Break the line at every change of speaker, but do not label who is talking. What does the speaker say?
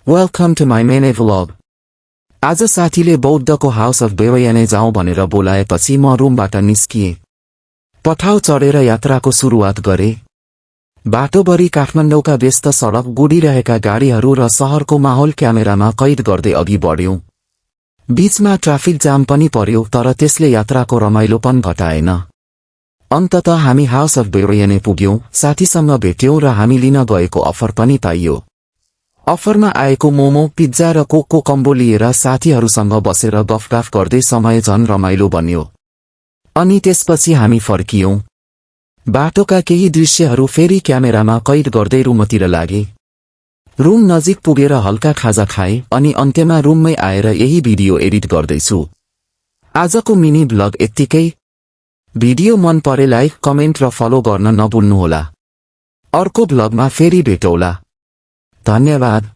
Welcome to my mini vlog. आज साथीले बौद्धको house of बेवयाने जाउँ भनेर बोलाएपछि म रुमबाट निस्किएँ। पठाउ चढेर यात्राको सुरुवात गरे। बाटोभरि काठमाडौँका व्यस्त सडक गुडिरहेका गाडीहरू र शहरको माहौल क्यामेरामा कैद गर्दै अघि बढ्यौं। बीचमा ट्राफिक जाम पनि पर्यो, तर त्यसले यात्राको रमाइलोपन घटाएन। अन्ततः हामी हाउस अफ बेवयाने पुग्यौं, साथीसँग भेट्यौं र हामी लिन गएको अफर पनि पाइयो। अफरमा आएको मोमो, पिज्जा र कोकको कम्बो लिएर साथीहरूसँग बसेर गफगाफ गर्दै समय झन रमाइलो बन्यो। अनि त्यसपछि हामी फर्कियौं। बाटोका केही दृश्यहरू फेरि क्यामेरामा कैद गर्दै रुमतिर लागे। रुम नजिक पुगेर हल्का खाजा खाए अनि अन्त्यमा रुममै आएर यही भिडियो एडिट गर्दैछु। आजको मिनी ब्लग यत्तिकै। भिडियो मन परे लाइक, कमेन्ट र फलो गर्न नभुल्नुहोला। अर्को ब्लगमा फेरि भेटौला। धन्यवाद।